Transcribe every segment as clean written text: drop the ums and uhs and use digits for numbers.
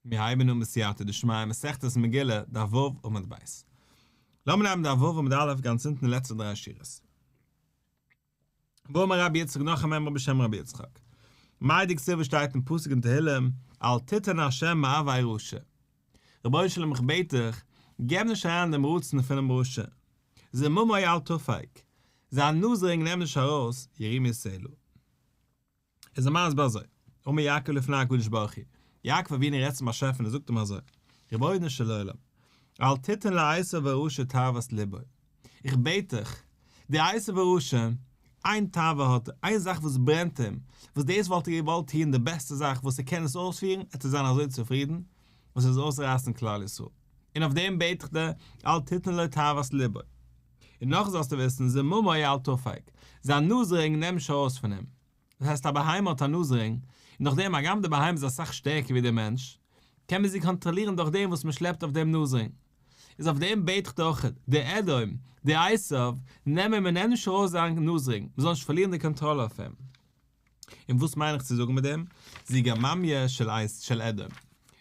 מיר הייבן אן בסייעתא דשמיא מסכת מגילה, דף ו' עמוד ב'. לאמיר נעמען דף ו' עמוד א' גאנץ אונטן די לעצטע דריי שורות. ואמר רבי יצחק נאך א מימרא בשם רבי יצחק. מאי דכתיב וואס שטייט אין פסוק אין תהילים, אל תתן ה' מאוויי רשע. רבונו של עולם איך בעט דיך, געב נישט אריין דעם רצון פונעם רשע. זממו אל תפק. זיין נאז רינג נעם נישט ארויס, ירימי סלה. איז ער מסביר אזוי, אמר יעקב לפני הקדוש ברוך הוא, יעקב אבינו רעדט צום באשעפער און ער זאגט אים אזוי, רבונו של עולם, אל תתן לעשו הרשע תאוות לבו, איך בעט דיך, דער עשו הרשע, איין תאווה האט ער, איין זאך וואס ברענט אים, וואס דאס וואלט ער געוואלט טון די בעסטע זאך וואס ער קען עס אויספירן, עט ער זיין אזוי צופרידן, וואס איז אויסרייסן כלל ישראל. און אויף דעם בעט איך דיר, אל תתן לו תאוות לבו. און נאך זאלסטו וויסן, זממו אל תפק, זיין נאז רינג נעם נישט ארויס פון אים. דאס הייסט א בהמה האט א נאז רינג, און נאכדעם הגם די בהמה איז אסאך שטערקער ווי דער מענטש, קען מען זי קאנטראלירן דורך דעם וואס מען שלעפט אויף דעם נאז רינג. איז אויף דעם בעט איך דיר אויך, דער אדום, דער עשיו, נעם אים און נעם נישט ארויס זיין נאז רינג, מען זאל נישט פארלירן די קאנטראל אויף אים. און וואס מיין איך צו זאגן מיט דעם? זו גרמניא של אדום. און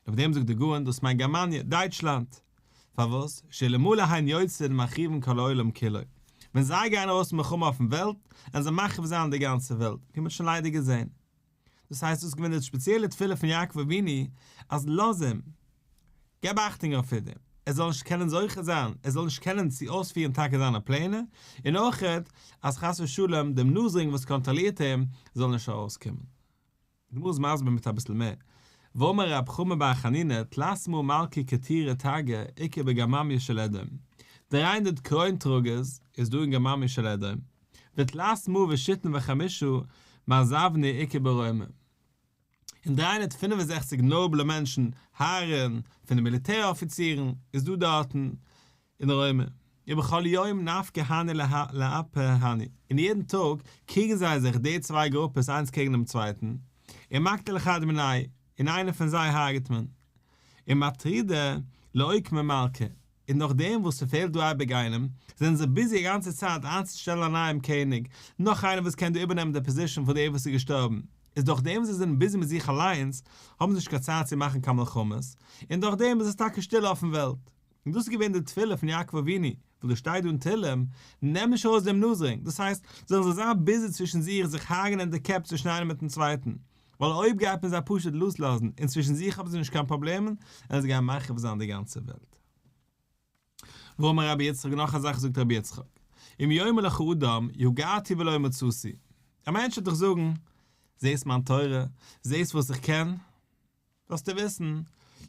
אויף דעם זאגט דער גאון, דאס מיינט גרמניה, דייטשלאנד. פארוואס? שאלמלא הן יוצאין מחריבין כל העולם כולו. ווען זיי גייען ארויס אין מלחמה אויפן וועלט, וועלן זיי מחריב זיין די גאנצע וועלט, ווי מ'האט שוין ליידער געזען. דאס הייסט דאס איז געווען די ספעציעלע תפילה פון יעקב אבינו, אז לאז אים, געב אכטונג אויף דעם, ער זאל נישט קענען זוכה זיין, ער זאל נישט קענען צו אויספירן טאקע זיינע פלענער, און אויכעט אז חס ושלום דעם נאז-רינג וואס קאנטראלירט אים זאל נישט ארויסקומען. די גמרא איז מסביר מיט אביסל מער, ואמר רב חמא בר חנינא תלת מאה מלכי קטירי תגא איכא בגרממיא של אדום, 300 קרוין טראגערס איז דא אין גרממיא של אדום, ותלת מאה ושיתין וחמישה מרזבני איכא ברומא. און 365 נאבלע מענטשן, הארן, פון די מיליטער אפיצירן, איז דא דארטן אין רוימע. ובכל יום נפקי הני לאפי הני, און יעדן טאג קריגן זיי זיך די צוויי גרופעס איינס קעגן דעם צווייטן, ומקטלי חד מינייהו, און איינער פון זיי הרג'ט מען. ומטרידי לאוקמי מלכא, און נאכדעם וואס ס'פעלט דא אייביג איינעם, זענען זיי ביזי א גאנצע צייט איינצושטעלן א נייעם קעניג, נאך איינער וואס קען דא איבערנעמען די position פון דער וואס איז געשטארבן. איז דורכדעם וואס זיי זענען ביזי מיט זיך אליינס, האבן זיי נישט קיין צייט צו מאכן קיין מלחמות, און דורכדעם איז עס טאקע שטיל אויפן וועלט. און דאס איז געווען די תפילה פון יעקב אבינו, וואס דאס שטייט דא אין תהלים, נעם נישט ארויס דעם נאז-רינג, דאס הייסט, זאלן זיי זיין ביזי צווישן זיך זיך הרג'נען די קעפ צווישן איינעם מיטן צווייטן, ווייל אויב גייט מען זיי פשוט לויזלאזן און צווישן זיך האבן זיי נישט קיין פראבלעמען, וועלן זיי גיין מחריב זיין די גאנצע וועלט. ואמר רבי יצחק נאך א זאך זאגט רבי יצחק, אם יאמר לך אדם יגעתי ולא מצאתי, א מענטש וועט דיך זאגן, זעסט מיין תורה, זעסט וואס איך קען, זאלסטו וויסן,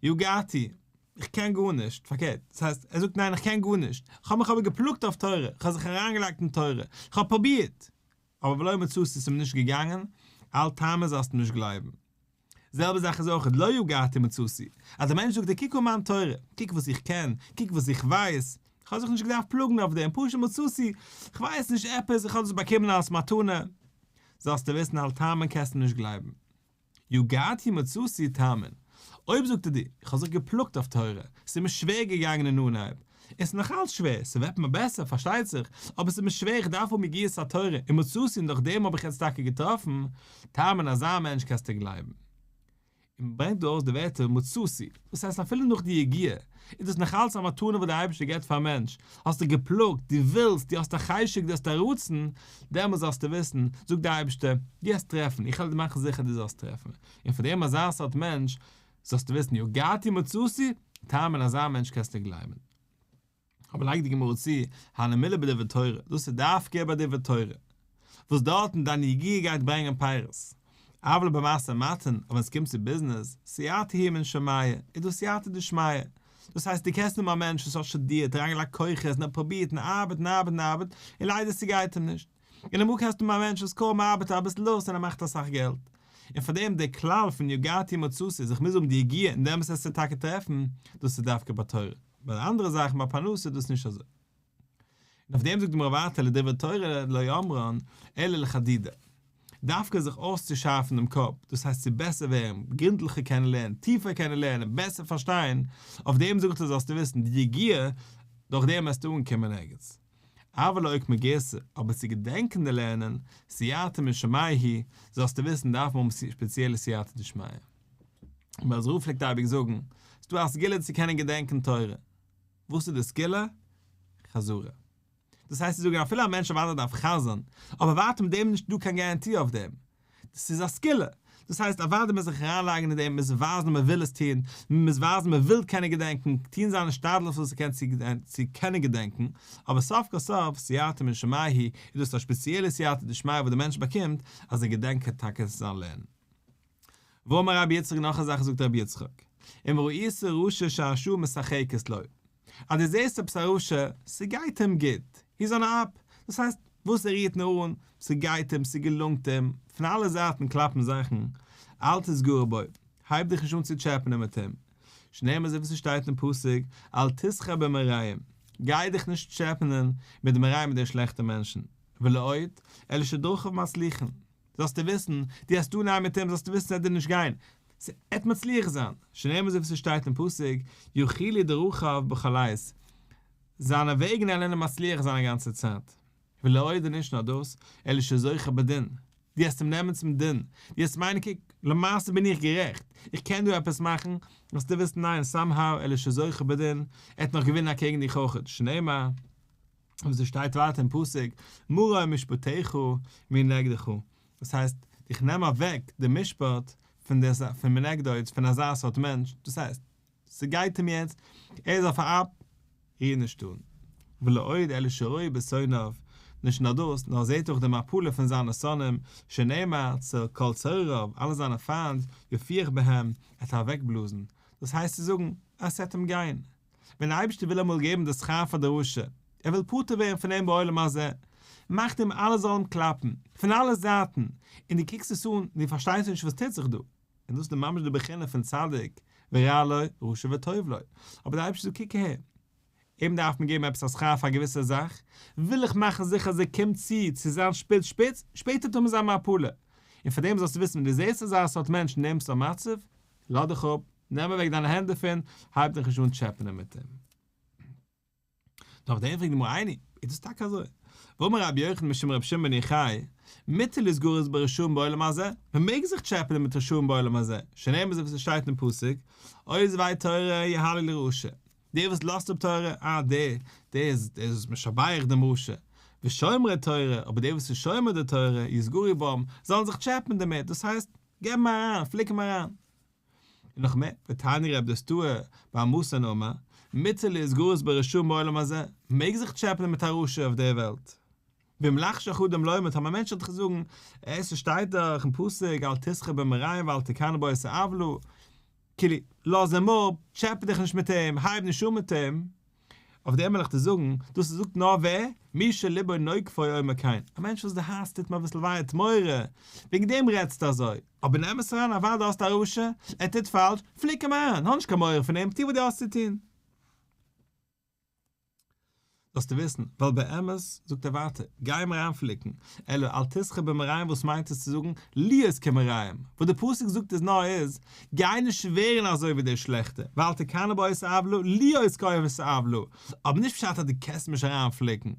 יגעתי, איך קען גארנישט, פארקערט, דאס הייסט, ער זאגט ניין איך קען גארנישט, איך האב מיך אבער געפלאגט אויף תורה, איך האב זיך אריינגעלייגט אין תורה, איך האב פרובירט, אבער ולא מצאתי ס'איז מיר נישט געגאנגען, אל תאמין זאלסטו נישט גלייבן. זעלבע זאך איז אויך לא יגעתי ומצאתי, אז דער מענטש זאגט דיר קוק אן מיין תורה, קוק וואס איך קען, קוק וואס איך ווייס, איך האב זיך נישט געדארפט פלאגן אויף דעם, פשוט מצאתי, איך ווייס נישט עפעס, איך האב דאס באקומען אלס מתנה, זאלסטו וויסן אל תאמין קענסטו נישט גלייבן. יגעתי ומצאתי תאמין. אויב זאגט ער דיר, איך האב זיך געפלאגט אויף תורה, ס'איז מיר שווער געגאנגען אין אנהייב, און ס'איז נאך אלץ שווער, ס'ווערט מיר בעסער פארשטייט זיך, אבער ס'איז מיר שווער איך דארף האבן יגיעת התורה, און מצאתי און דורך דעם האב איך יעצט טאקע געטראפן, תאמין אזא מענטש קענסטו גלייבן. און מ'ברענגט דא ארויס די ווערטער מצאתי, דאס הייסט אפילו נאך די יגיעה, איז דאס נאך אלץ א מתנה וואס דער אייבערשטער געבט פאר א מענטש, האסט דיך געפלאגט, דו ווילסט, דו האסט א חשק, דו האסט א רצון, דעמאלס זאלסטו וויסן, זאגט דער אייבערשטער, דו וועסט טרעפן, איך וועל דיר מאכן זיכער דו זאלסט טרעפן, און פאר דעם אזא סארט מענטש, זאלסטו וויסן, יגעתי ומצאתי, תאמין אזא מענטש קענסטו גלייבן. אבער לייגט די גמרא צו, הני מילי בדברי תורה, דאס איז דווקא ביי דברי תורה, וואס דארטן דיין יגיעה גייט ברענגען פירות, אבל במשא ומתן, אבער ווען עס קומט צו ביזנעס, סייעתא היא מן שמיא, איז דאס סייעתא דשמיא, דאס הייסט דו קענסט נעמען א מענטש וואס האט שטודירט, אריינגעלייגט כוחות און האט פרובירט און ארבעט און ארבעט און ארבעט, און ליידער ס'גייט אים נישט. און אמאל קענסטו האבן א מענטש וואס קוים ארבעט ער אביסל דאס און ער מאכט אסאך געלט. און פאר דעם דער כלל פון יגעתי ומצאתי איז איך מוז האבן די יגיעה און דעמאלס וועסטו טאקע טרעפן, דאס איז דווקא ביי תורה. ביי אנדערע זאכן ביי פרנסה איז דאס נישט אזוי. און אויף דעם זאגט די גמרא ווייטער לדברי תורה לא אמרן אלא לחדודי. דווקא זיך אויסצושארפן דעם קאפ, דאס הייסט צו בעסער ווערן, גרינטליכער קענען לערנען, טיפער קענען לערנען, בעסער פארשטיין, אויף דעם זאגט ער זאלסטו וויסן, די יגיעה, דורך דעם וועסטו אנקומען ערגעץ. אבל לאוקמי גירסא, אבער צו געדענקען די לערנען, סייעתא משמיא היא, זאלסטו וויסן דארף מען האבן ספעציעלע סייעתא דשמיא. בעלזער רב פלעגט אייביג זאגן, ס'דא א סגולה צו קענען געדענקען תורה. וואס איז די סגולה? חזרה. דאס הייסט צו זאגן אפילו א מענטש אוודאי דארף חזר'ן, אבער ווייטער מיט דעם איז נישט דא קיין גאראנטי אויף דעם. דאס איז א סגולה. דאס הייסט אוודאי מוז זיך אריינלייגן אין דעם, מוז ווייזן אז מען וויל עס טון, מען מוז ווייזן מען וויל קענען געדענקען, טון זיין השתדלות וואס ער קען צו קענען געדענקען, אבער סוף כל סוף, סייעתא משמיא היא, איז דאס א שפעציעלע סייעתא דשמיא וואס דער מענטש באקומט, אז ער געדענקט טאקע זיין לערנען. ואמר רבי יצחק נאך א זאך זאגט רבי יצחק, אם ראית רשע שהשעה משחקת לו, אז דו זעסט עפעס א רשע, ס'גייט אים גוט, he's on up, דאס הייסט, וואס ער רירט נאר אן, ס'גייט אים, ס'געלונגט אים, פון אלע זייטן קלאפן זאכן, אל תתגרה בו, הייב דיך נישט אן צו טשעפענען מיט אים, שנאמר אזוי ווי ס'שטייט אין פסוק, אל תתחר במרעים, גיי דיך נישט טשעפענען מיט די מרעים מיט די שלעכטע מענטשן, ולא עוד, אלא שדרכיו מצליחין. זאלסטו וויסן, דו האסט אנהייב מיט אים, זאלסטו וויסן ס'וועט דיר נישט גיין, ס'עט מצליח זיין, שנאמר אזוי ווי ס'שטייט אין פסוק, יחילו דרכיו בכל עת, זיינע וועגן עלען אים מצליח זיין א גאנצע צייט. ולא עוד און נישט נאר דאס, אלא שזוכה בדין, דו העסט אים נעמען צום דין, דו העסט מיינען קוק, למעשה בין איך גערעכט, איך קען דא עפעס מאכן, זאלסטו וויסן ניין, סאם האו, אלא שזוכה בדין, ער העט נאך געווינען אקעגן דיך אויכעט, שנאמר, ווי ס'שטייט ווייטער אין פסוק, מרום משפטיך מנגדך, דאס הייסט, איך נעם אוועק די משפט פון די פון מנגדו, פון אזא סארט מענטש, דאס הייסט, ס'גייט אים יעצט, ער איז אויף א up, ריר נישט אן. ולא עוד אלא שרואה בשונאיו, נישט נאר דאס, נאר ער זעט אויך די מפלה פון זיינע שונאים, שנאמר, כל צורריו, אלע זיינע פיינט, יפיח בהם, ער וועט אוועקבלאזן, דאס הייסט צו זאגן, אז ס'וועט אים גיין. ווען דער אייבערשטער וויל אמאל געבן די שכר פאר די רשע, ער וויל פטור ווערן פון אים בעולם הזה, מאכט אים אלעס זאל אים קלאפן, פון אלע זייטן, און דו קוקסט עס אן און דו פארשטייסט נישט וואס טוט זיך דא, און דאס איז ממש די בחינה פון צדיק ורע לו, רשע וטוב לו, אבער דער אייבערשטער זאגט קוק אהער, אים דארף מען געבן עפעס א שכר פאר א געוויסע זאך, וויל איך מאכן זיכער אז ער קומט צו צו זיין שפיץ שפיץ, שפעטער טאר מען זיין מפלה, און פאר דעם זאלסטו וויסן ווען דו זעסט אזא סארט מענטש אין דעם סארט מצב, לאז דיך אפ, נעם אוועק דיינע הענט דערפון, הייב דיך נישט אן טשעפענען מיט אים. נאך דעם פרעגט די גמרא איני, איז דאס טאקע אזוי? ואמר רבי יוחנן משום רבי שמעון בן יוחאי, מותר להתגרות ברשעים בעולם הזה, מען מעג זיך טשעפענען מיט רשעים בעולם הזה, שנאמר אזוי ווי ס'שטייט אין פסוק, עוזבי תורה יהללו רשע, דער וואס לאזט אפ תורה, אה דער, דער איז, דער איז משבח דעם רשע, ושומרי תורה, אבער דער וואס איז שומר די תורה, יתגרו בם, זאלן זיך טשעפען דערמיט, דאס הייסט, געב אים אריין, פליק אים אריין. און נאך מער, ותניא רב דוסתאי בר מתון אמר, מותר להתגרות ברשעים בעולם הזה, מעג זיך טשעפענען מיט א רשע אויף דער וועלט. ואם לחשך אדם לומר, טאמער א מענטש וועט דיך זאגן, אה, ס'שטייט דאך אין פסוק אל תתחר במרעים ואל תקנא בעושי עוולה, כאילו, לאז אים אפ, טשעפע דיך נישט מיט אים, הייב נישט אן מיט אים. אויף דעם וועל איך דיר זאגן, דאס זאגט נאר ווער? מי שלבו נוקפו אומר כן, א מענטש וואס די הארץ טוט אים אביסל וויי האט מורא, וועגן דעם רעדסטו אזוי, אבער אין אמת אריין אוודאי האסטו א רשע, ער טוט פאלש, פליק אים אריין, האב נישט קיין מורא פון אים, טו וואס דו האסט צו טון. זאלסטו וויסן, ווייל באמת, זאגט ער ווייטער, גיי אים אריינפליקן, אלא אל תתחר במרעים וואס מיינט עס צו זאגן להיות כמרעים, וואס די פסוק זאגט איז נאר איז, גיי נישט ווערן אזוי ווי דער שלעכטער, ואל תקנא בעושי עוולה, להיות כעושי עוולה, אבער נישט פשט אז דו קענסט אים נישט אריינפליקן.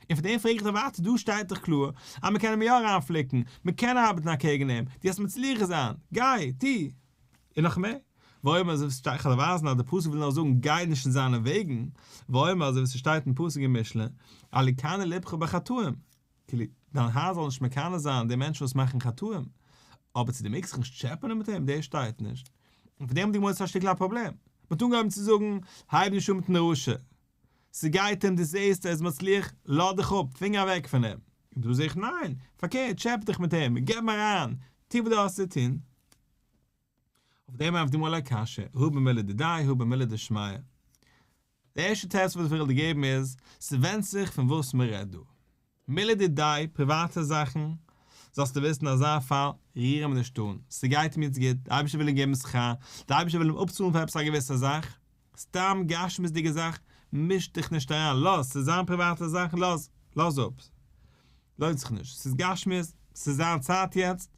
און פאר דעם פרעג איך דיר ווייטער, דא שטייט דאך קלאר אז מען קען אים יא אריינפליקן, מען קען ארבעטן אקעגן אים, דו וועסט מצליח זיין, גיי, טו. און נאך מער, ואומר אזוי ווי ס'שטייט כ'וועל ווייזן אז די פסוק וויל נאר זאגן גיי נישט אין זיינע וועגן, ואומר אזוי ווי ס'שטייט אין פסוק אין משלי, אל יקנא לבך בחטאים, כאילו, דיין הארץ זאל נישט מקנא זיין די מענטשן וואס מאכן חטאים, אבער צו דו מעגסט זיך נישט טשעפענען מיט אים, דאס שטייט נישט. און פון דעם האט די גמרא א שטיקל א פראבלעם. מ'האט אנגעהויבן צו זאגן, הייב נישט אן מיטן רשע, ס'גייט אים, דו זעסט ער איז מצליח, לאז דיך אפ, פינגער אוועק פון אים. און דא זע איך ניין, פארקערט, טשעפע דיך מיט אים, געב אים אריין, טו וואס דו האסט צו טון. אויף דעם ענטפערט די גמרא לא קשיא, הא במילי דידיה הא במילי דשמיא. די ערשטע תירוץ וואס איך וויל דיר געבן איז, ס'ווענדט זיך פון וואס מ'רעדט דא. מילי דידיה, פריוואטע זאכן, זאלסטו וויסן אזא פאל ריר אים נישט אן, ס'גייט אים יעצט גוט, די אייבערשטער וויל אים געבן שכר, די אייבערשטער וויל אים אפצאלן פאר עפעס א געוויסע זאך, סתם גשמיות'דיגע זאך, מיש דיך נישט אריין, לאז, ס'איז זיין פריוואטע זאך, לאז, לאז אפ. לוינט זיך נישט, ס'איז גשמיות, ס'איז זיין צייט יעצט,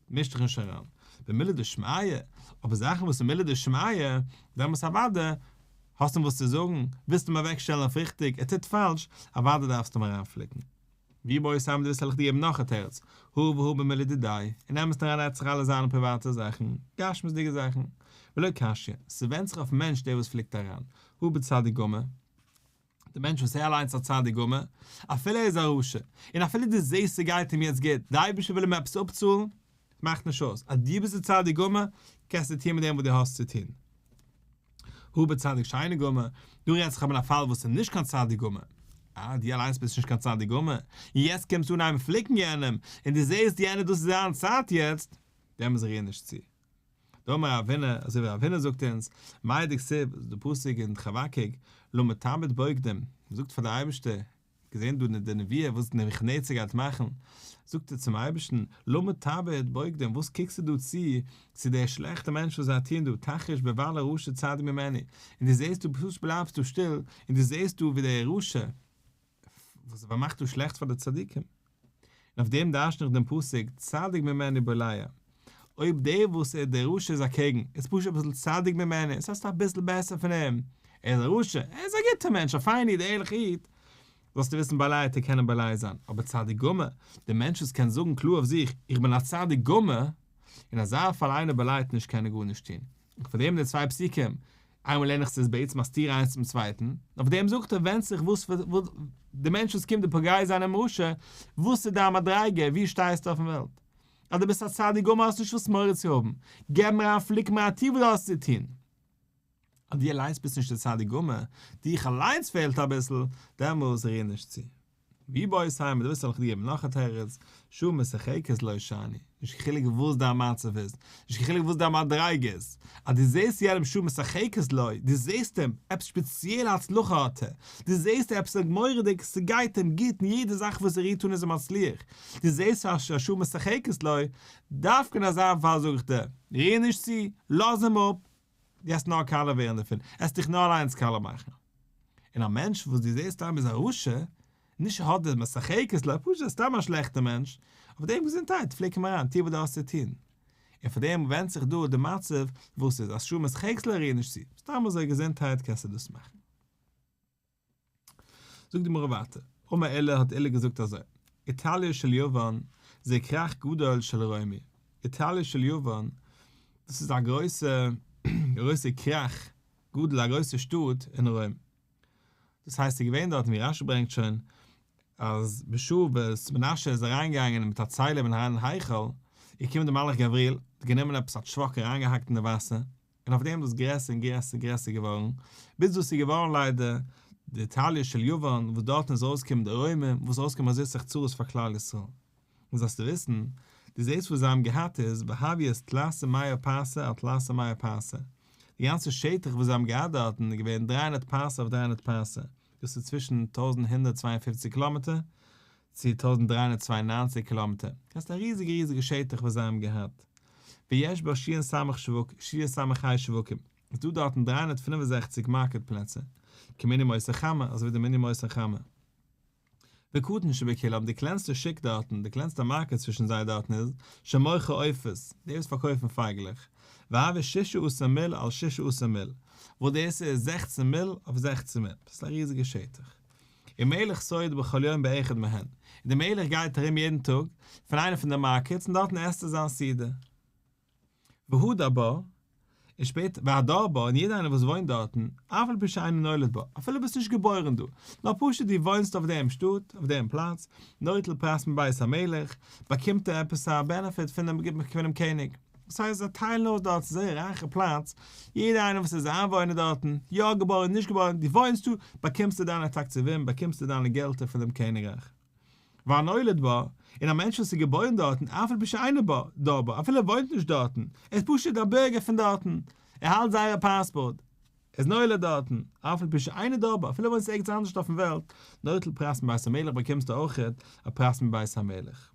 מיש דיך נישט אריין. במילי דשמיא, אבער זאכן וואס איז מילי דשמיא, דעמאלטס אוודאי האסט אים וואס צו זאגן, ווילסט אים אוועק שטעלן אויף ריכטיג, ער טוט פאלש, אוודאי דארפסטו אים אריינפליקן. ואיבעית אימא דו ווילסט וועל איך דיר געבן נאך א תירוץ, הא והא במילי דידיה, אין אמת'ן אריין רעדט זיך אלעס זיינע פריוואטע זאכן, גשמיות'דיגע זאכן, ולא קשיא, ס'ווענדט זיך אויפן מענטש דער וואס פליקט אריין, הא בצדיק גמור, דער מענטש וואס ער אליינס איז א צדיק גמור, אפילו ער איז א רשע, און אפילו דו זעסט ס'גייט אים יעצט גוט, דער אייבערשטער וויל אים עפעס אפצאלן, מאכט נישט אויס, אז דו ביסט א צדיק גמור, קענסטו טון מיט דעם וואס דו האסט צו טון. הא בצדיק שאינו גמור, דא רעדט זיך אבער אין א פאל וואס איז נישט קיין צדיק גמור, אה, דו אליינס ביסט נישט קיין צדיק גמור, און יעצט קומסטו אנהייבן פליקן יענעם, און דו זעסט יענער דאס איז זיין צייט יעצט, דעמאלס ריר נישט צו. דאמר רב הונא, אזוי ווי רב הונא זאגט אונז, מאי דכתיב, די פסוק אין חבקוק, למה תביט בוגדים, מ'זאגט פאר די אייבערשטער, געזען דא די נבואה וואס נבוכדנצר גייט מאכן, זאגט ער צום אייבערשטן, למה תביט בוגדים, וואס קוקסטו דא צו, צו די שלעכטע מענטשן וואס זיי טוען דא, תחריש בבלע רשע צדיק ממנו, און דו זעסט דא פשוט בלייבסטו שטיל, און דו זעסט דא ווי דער רשע, וואס ער מאכט דא שלעכטס פאר די צדיקים. און אויף דעם דרש'ן איך דעם פסוק, צדיק ממנו בולע. אויב דער וואס ער דער רשע איז אקעגן, איז פשוט אביסל צדיק ממנו, עס הייסט אביסל בעסער פון אים, ער איז א רשע, ער איז א גוטער מענטש, א פיינער איד, א ערליכער איד, זאלסטו וויסן בולע וועט ער קענען בולע זיין, אבער צדיק גמור, דער מענטש וואס קען זאגן קלאר אויף זיך, איך בין א צדיק גמור, אין אזא פאל אינו בולע וועט נישט קענען גארנישט טון. און פאר דעם די צוויי פסוקים, איינמאל לערן איך ס'איז בעצם א סתירה איינס צום צווייטן, און אויף דעם זאגט ער ווענדט זיך וואס די מענטש וואס קומט דיר פוגע זיין אינעם רשע, וואס איז דיין מדריגה, ווי שטייסטו אויפן וועלט. אז דו ביסט א צדיק גמור האסט נישט וואס מורא צו האבן, געב מיר אריין פליק מיר אריין טו וואס דו האסט צו טון. אז דו אליינס ביסט נישט די צדיק גמור, דיך אליינס פעלט אביסל, דעמאלס ריר נישט צו. ואיבעית אימא, דו ווילסט זאל איך דיר געבן נאך א תירוץ, שעה משחקת לו שאני, נישט קיין חילוק וואס דיין מצב איז, נישט קיין חילוק וואס דיין מדריגה איז, אז דו זעסט יענעם שעה משחקת לו, דו זעסט אים, עפעס שפעציעלע הצלחה האט ער, דו זעסט עפעס מורא'דיג, ס'גייט אים גוט אין יעדע זאך וואס ער רירט אן איז ער מצליח, דו זעסט א שעה משחקת לו, דווקא אין אזא פאל זאג איך דיר, ריר נישט צו, לאז אים אפ, דו וועסט נאר קאלע ווערן דערפון, עסט דיך נאר אליינס קאלע מאכן. און א מענטש וואס דו זעסט סתם איז א רשע, נישט האט די משחקת לו, פשוט איז סתם א שלעכטער מענטש, אויף דעם געזונטהייט, פליק אים אריין, טו וואס דו האסט צו טון. און פאר דעם ווענדט זיך דא די מצב וואס איז, אז שעה משחקת לו ריר נישט צו, סתם אזוי געזונטהייט קענסטו דאס מאכן. זאגט די גמרא ווייטער, אמר עולא האט עולא געזאגט אזוי, איטליא של יוון זה כרך גדול של רומי, איטליא של יוון דאס איז א גרויסע גרויסע כרך גדול א גרויסע שטאט אין רוים, דאס הייסט ס'איז געווען דארטן ווי רשי ברענגט שוין אז בשעה וואס מנשה איז אריינגעגאנגען מיט א צלם אין אריין אין היכל, איז געקומען דער מלאך גבריאל, האט גענומען עפעס א טשוואק אריינגעהאקט אין די וואסער, און אויף דעם איז דאס גרעסער און גרעסער און גרעסער געווארן, ביז דאס איז געווארן ליידער די איטאליע של יוון, וואס דארטן איז ארויסגעקומען די רוימער, וואס איז ארויסגעקומען אזוי סאך צרות פאר כלל ישראל. און זאלסטו וויסן, דו זעסט וואס זיי האבן געהאט איז, והויא תלת ומאה פרסה על תלת ומאה פרסה, די גאנצע שטח וואס זיי האבן געהאט דארטן איז געווען 300 פרסה אויף 300 פרסה, דאס איז צווישן 1152 קילאמעטער צו 1392 קילאמעטער, דאס איז א ריזיגע ריזיגע שטח וואס זיי האבן געהאט. ויש בה שין סמך שווק, שין סמך ה' שווקים, איז דא דארטן 365 מארקעט פלעצער, כמנין ימות החמה, אזוי ווי די מנין ימות החמה. וקטן שבכולם, די קלענסטע שוק דארטן, די קלענסטע מארקעט צווישן זיי דארטן איז, שמוכר עופות, די וואס פארקויפן פייגלעך, והויא ששה עשר מיל על ששה עשר מיל, וואס דאס איז זעכצן מיל אויף זעכצן מיל, דאס איז א ריזיגע שטח. ומלך סועד בכל יום באחד מהן, און דער מלך גייט ארום יעדן טאג פון איינע פון די מארקעטס און דארטן עסט ער זיין סעודה. והדר בה, און שפעטער, והדר בה, און יעדער איינער וואס וואוינט דארטן, אף על פי שאינו נולד בה, אפילו ביסט נישט געבוירן דא, נאר פשוט דו וואוינסט אויף דעם שטאט, אויף דעם פלאץ, נוטל פרס מבית המלך, באקומט ער עפעס א בענעפיט פונעם קעניג. דאס הייסט זיי טיילן אויס דארט, ס'איז זייער רייכע פלאץ, יעדער איינער וואס איז איינוואוינער דארטן, יא געבוירן נישט געבוירן, דו וואוינסט דא, באקומסטו דיינע תקציבים, באקומסטו דיינע געלטער פון דעם קעניגרייך. והנולד בה, און א מענטש וואס איז געבוירן דארטן, אף על פי שאינו בה, דר בה, אפילו ער וואוינט נישט דארטן, ער איז פשוט א בירגער פון דארטן, ער האלט זייער פאספארט, ער איז נולד דארטן, אף על פי שאינו דר בה, אפילו וואוינסט ערגעץ אנדערש אויפן וועלט, נוטל פרס מבית המלך באקומסטו אויכעט א פרס מבית המלך.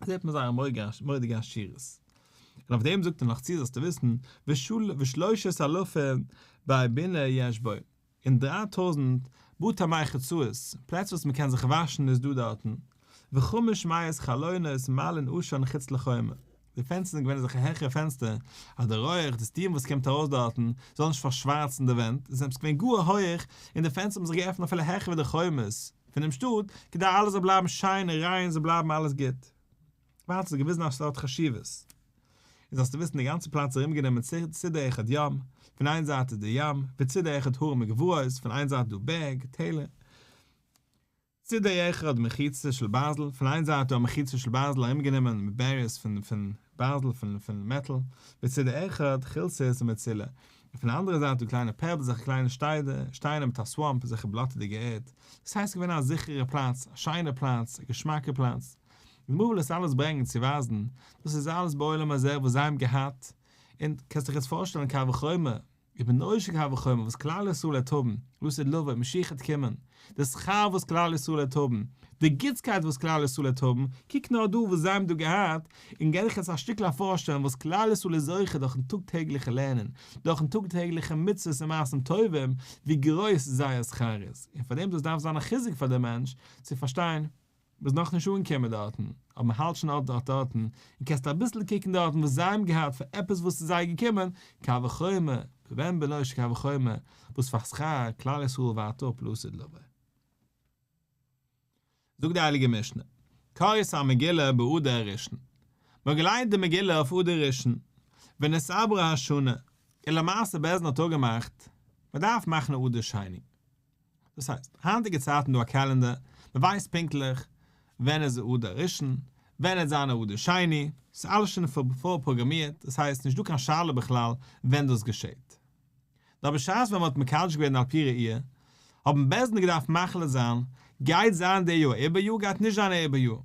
זעט מען זייער מורא'דיגע עשירות. און אויף דעם זאגט ער נאך צו זאלסטו וויסן, ושלושת אלפים בי בינה יש בו, און 3000 בתי מרחצאות, פלעצער וואס מען קען זיך וואשן איז דא דארטן, וחמש מאות חלונות מעלין עשן חוץ לחומה, די פענסטער זענען געווען אזעלכע העכערע פענסטער, אז די רויעך, די steam וואס קומט ארויס דארטן, זאל נישט פארשווארצן די ווענט, עס איז עפעס געווען גאר הויעך, און די פענסטער האבן זיך געעפנט אפילו העכער ווי די חומות. פונעם שטאט, כדי אלעס זאל בלייבן שיין און ריין, זאל בלייבן אלעס גוט. ווייל ס'איז געוויזן אז ס'האט חשיבות. און זאלסטו וויסן די גאנצע פלאץ איז ארומגענומען צידה אחד ים, פון איין זייט איז די ים, וצידה אחד הרים וגבעות, פון איין זייט איז דא בערג, טעלער. צידה אחד מחיצה של ברזל, פון איין זייט איז דא א מחיצה של ברזל ארומגענומען מיט barriers פון פון ברזל פון פון מעטאל, וצידה אחד חלצית ומצילה, און פון די אנדערע זייט איז דא קליינע pebbles אזעלכע קליינע שטיינער מיט א swamp אזעלכע בלאטעדיגע ערד, דאס הייסט געווען א זיכערע פלאץ, א שיינע פלאץ, א געשמאקע פלאץ. די גמרא וויל עס אלעס ברענגען צו ווייזן, דאס איז אלעס בעולם הזה וואס זיי האבן געהאט, און קענסט דיך יעצט פארשטעלן קל וחומר, ובנו של קל וחומר וואס כלל ישראל העט האבן, לעתיד לבוא, משיח העט קומען, די שכר וואס כלל ישראל העט האבן, די גוטסקייט וואס כלל ישראל העט האבן, קוק נאר דא וואס זיי האבן דא געהאט, און גיב דיך יעצט א שטיקל א פארשטעלונג וואס כלל ישראל איז זוכה דורכן טאג טעגליכע לערנען, דורכן טאג טעגליכע מצוות און מעשים טובים, ווי גרויס זייער שכר איז, און פאר דעם דאס דארף זיין א חיזוק פאר דעם מענטש צו פארשטיין, מ'איז נאכנישט אנגעקומען דארטן, אבער מ'האלט שוין אט אט דארטן, און קענסט אביסל קוקן דארטן וואס זיי האבן געהאט פאר עפעס וואס איז זיי געקומען, קל וחומר, בבן בנו של קל וחומר, וואס פאר שכר כלל ישראל ווארט אפ לעתיד לבוא. זאגט די הייליגע משנה, קראת המגילה באדר הראשון, מ'האט געליינט די מגילה אויף אדר ראשון, ונתעברה השנה, און למעשה בית דין האט אפגעמאכט, מ'דארף מאכן א אדר שני. דאס הייסט, היינטיגע צייטן דא א calendar, מען ווייסט פונקטליך ווען איז אדר ראשון, ווען עט זיין אדר שני, ס'איז אלעס שוין פארפראגראמירט, דאס הייסט נישט דא קיין שאלה בכלל ווען דאס געשעט. נאר בשעת ווען מען האט מקדש געווען על פי ראי', האבן בית דין געדארפט מחליט זיין, גייט זיין די יאר עיבור יאר גייט נישט זיין עיבור יאר.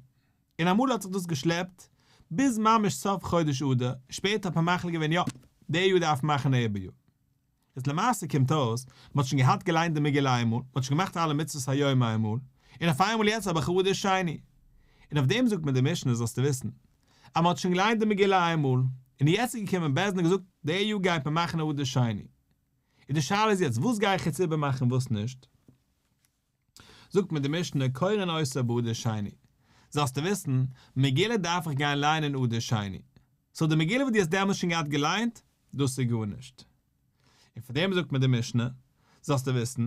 און אמאל האט זיך דאס געשלעפט ביז ממש סוף חודש אדר, שפעטער האט מען מחליט געווען יא, די יאר דארף מען מאכן עיבור יאר. איז למעשה קומט אויס, מען האט שוין געהאט געליינט די מגילה איינמאל, מען האט שוין געמאכט אלע מצוות היום איינמאל, און אויף איינמאל יעצט האב איך אדר שני. און אויף דעם זאגט מיר די משנה זאלסטו וויסן, אז מען האט שוין געליינט די מגילה איינמאל, און יעצט איז געקומען בית דין און געזאגט די יאר גייט מען מאכן אדר שני. און די שאלה איז יעצט וואס גיי איך יעצט איבערמאכן און וואס נישט? זאגט מיר די משנה קורין אותו באדר שני, זאלסטו וויסן, מגילה דארף איך גיין ליינען אדר שני, so די מגילה וואס דו האסט דעמאלס שוין געהאט געליינט, דאס איז גארנישט. און פאר דעם זאגט מיר די משנה, זאלסטו וויסן,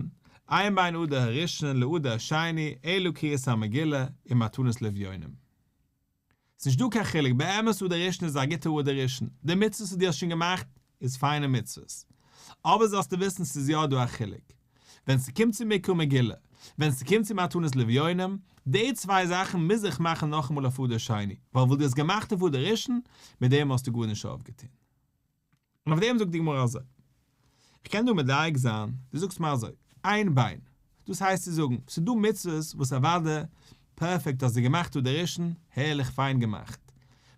אין בין אדר הראשון לאדר השני אלא קריאת המגילה ומתנות לאביונים. ס'נישט דא קיין חילוק, באמת אדר ראשון איז א גוטע אדר ראשון, די מצוות וואס דו האסט שוין געמאכט איז פיינע מצוות, אבער זאלסטו וויסן ס'איז יא דא א חילוק, ווען ס'קומט צו מקרא מגילה, ווען ס'קומט צו מתנות לאביונים, די צוויי זאכן מוז איך מאכן נאכאמאל אויף אדר שני, ווייל וואס דו האסט געמאכט אויף אדר ראשון, מיט דעם האסטו גארנישט אויפגעטון. און אויף דעם זאגט די גמרא אזוי, איך קען דא מדייק זיין, דו זאגסט מיר אזוי, אין בין, דאס הייסט צו זאגן, ס'איז דא מצוות וואס אוודאי, פערפעקט האסטו געמאכט אדר ראשון, הערליך פיין געמאכט.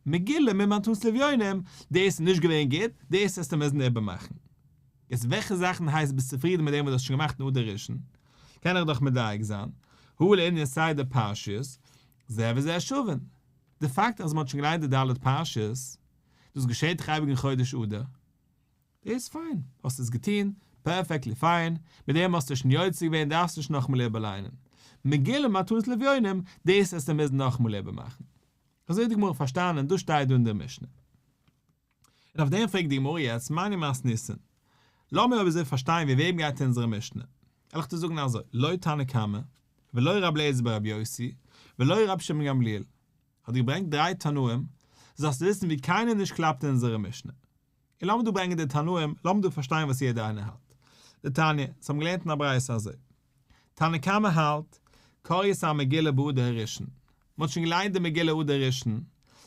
מגילה מיט מתנות לאביונים, דאס איז נישט געווען גוט, דאס וועסטו מוזן איבערמאכן. יעצט וועלכע זאכן הייסט ביסט צופרידן מיט דעם וואס דו האסט שוין געמאכט אין אדר ראשון? קען איך דאך מדייק זיין, הא לענין סדר פרשיות, זה וזה שווין. די פאקט אז מ'האט שוין געליינט די ד' פרשיות, דאס געשעט דאך אייביג אין חודש אדר. דאס איז פיין, האסט עס געטון, perfectly fine, מיט דעם האסטו שוין יוצא געווען דארפסט נישט נאכאמאל איבערליינען. מגילה מתנות לאביונים, דאס וועסטו מוזן נאכאמאל איבערמאכן. אזוי האט די גמרא פארשטאנען, דאס שטייט דא אין דער משנה. און אויף דעם פרעגט די גמרא יעצט, מני מתניתין. לאמיר אויב אזוי פארשטיין ווי וועם גייט אונזערע משנה. וועל איך דיר זאגן אזוי, לא תנא קמא, ולא רבי אליעזר ברבי יוסי, ולא רבי שמעון גמליאל. האט געברענגט דריי תנאים, זאלסטו וויסן ווי קיינער נישט קלאפט אין אונזערע משנה. און לאמיר דא ברענגען די תנאים, לאמיר דא פארשטיין וואס יעדער איינער האלט. דתניא, אונז האבן געלערנט אין א ברייתא אזוי. תנא קמא האלט, קראת המגילה באדר הראשון. מען האט שוין געליינט די מגילה אדר ראשון,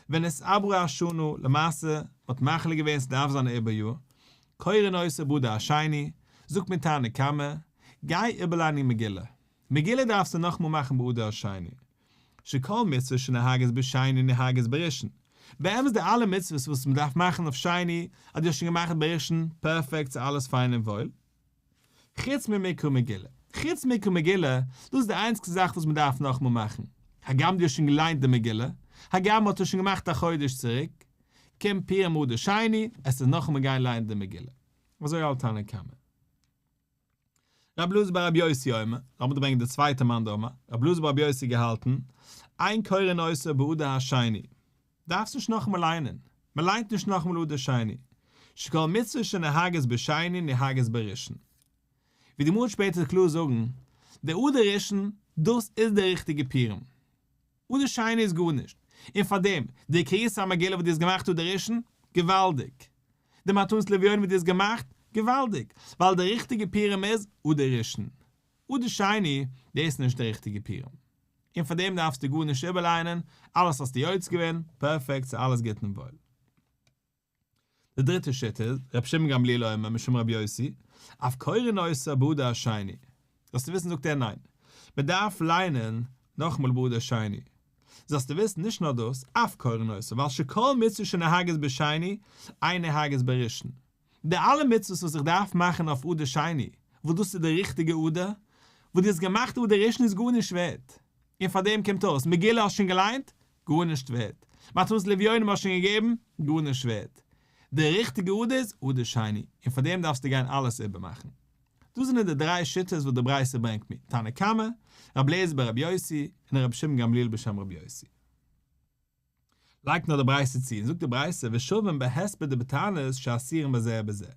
ונתעברה השנה, למעשה, מען האט מחליט געווען ס'דארף זיין א עיבור יאר, קורין אותו באדר השני, זאגט מיר תנא קמא, גיי איבערליינען מגילה. מגילה דארפסטו נאכאמאל מאכן באדר השני. שכל מצוה שנוהגת בשני נוהגת בראשון. באמת די אלע מצוות וואס מען דארף מאכן אויף שני, אז דו האסט שוין געמאכט בראשון, פערפעקט ס'איז אלעס פיין און וואויל. חוץ ממקרא מגילה. חוץ מקרא מגילה, דאס איז די איינציגסטע זאך וואס מען דארף נאכאמאל מאכן. הגם דו האסט שוין געליינט די מגילה, הגם מען האט עס שוין געמאכט א חודש צוריק, קומט פורים אדר שני, עס איז נאכאמאל גיין ליינען די מגילה. אזוי האלט תנא קמא. רבי אלעזר ברבי יוסי אומר, לאמיר דא ברענגען די צווייטע מאן דאמר, רבי אלעזר ברבי יוסי געהאלטן, אין קורין אותו באדר השני, דארפסט נישט נאכאמאל ליינען, מען ליינט נישט נאכאמאל אדר שני, שכל מצוה שנוהגת בשני נוהגת בראשון. ווי די גמרא וועט שפעטער קלאר זאגן, דער אדר ראשון דאס איז די ריכטיגע פורים. אדר שני איז גארנישט. און פארדעם, די קריאת המגילה וואס דו האסט געמאכט אדר ראשון, געוואלדיג. די מתנות לאביונים וואס דו האסט געמאכט, געוואלדיג. ווייל די ריכטיגע פורים איז אדר ראשון. אדר שני, דאס איז נישט די ריכטיגע פורים. און פארדעם דארפסטו גארנישט איבערליינען, אלעס האסטו יוצא געווען, פערפעקט, ס'איז אלעס גוט און וואויל. די דריטע שיטה איז, רבי שמעון גמליאל אומר משום רבי יוסי, אף קורין אותה באדר השני. זאלסטו וויסן זאגט ער ניין. מען דארף ליינען נאכאמאל באדר שני. זאלסטו וויסן נישט נאר דאס, אף קורין אותה, ווייל שכל מצוה שנוהגת בשני, אין נוהגת בראשון. די אלע מצוות וואס איך דארף מאכן אויף אדר שני, וואס דאס איז די ריכטיגע אדר, וואס דו האסט געמאכט אדר ראשון איז גארנישט ווערט. און פאר דעם קומט אויס, מגילה האסט שוין געליינט? גארנישט ווערט. מתנות לאביונים האסט שוין געגעבן? גארנישט ווערט. די ריכטיגע אדר איז אדר שני, און פאר דעם דארפסטו גיין אלעס איבערמאכן. דאס זענען די דריי שיטות וואס די ברייתא ברענגט מיר, תנא קמא, רבי אליעזר ברבי יוסי, און רבי שמעון גמליאל בשם רבי יוסי. לייגט נאר די ברייתא צו און זאגט די ברייתא ושווים בהספד ובתענית שאסורים בזה ובזה.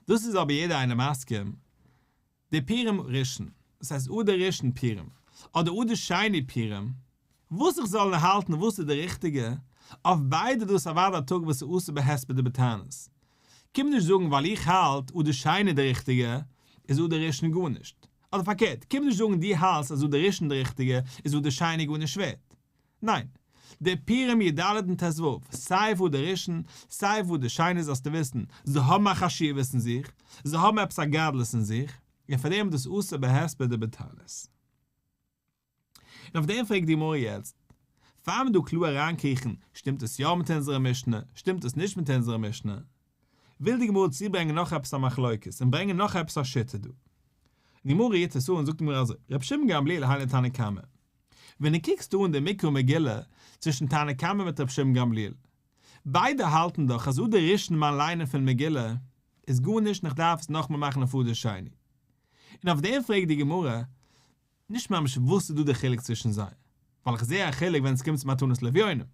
דאס איז אבער יעדער איינער מסכים, די פורים ראשון, דאס הייסט אדר ראשון פורים, אדער אדר שני פורים, וואס איך זאל האלטן וואס איז די ריכטיגע, אויף ביידע דאס אוודאי א טאג וואס איז אסור בהספד ובתענית. קום נישט זאגן ווייל איך האלט אדר שני די ריכטיגע, איז אדר ראשון גארנישט. אדער פארקערט, קום נישט זאגן דו האלטסט אז אדר ראשון די ריכטיגע, איז אדר שני גארנישט ווערט. ניין. די פורים י ד און ט ו, סיי אויף אדר ראשון, סיי אויף אדר שני זאלסטו וויסן, זיי האבן א חשיבות אין זיך, זיי האבן עפעס א גדלות אין זיך, און פאר דעם איז דאס אסור בהספד ובתענית. און אויף דעם פרעגט די גמרא יעצט, פאר מיר דא קלאר אריינקריכן, שטימט עס יא מיט אונזערע משנה, שטימט עס נישט מיט אונזערע משנה, וויל די גמרא צוברענגען נאך עפעס א מחלוקת און ברענגען נאך עפעס א שיטה דא. די גמרא רירט עס אן און זאגט די גמרא אזוי, רבי שמעון גמליאל היינו תנא קמא, ווען דו קוקסט אן די מקרא מגילה צווישן תנא קמא מיט רבי שמעון גמליאל, ביידע האלטן דאך אז אדר ראשון מיין ליינען פון מגילה איז גארנישט און איך דארף עס נאכמאל מאכן אויף אדר שני. און אויף דעם פרעגט די גמרא, נישט ממש וואס איז דא די חילוק צווישן זיי, ווייל איך זע א חילוק ווען עס קומט צו מתנות לאביונים,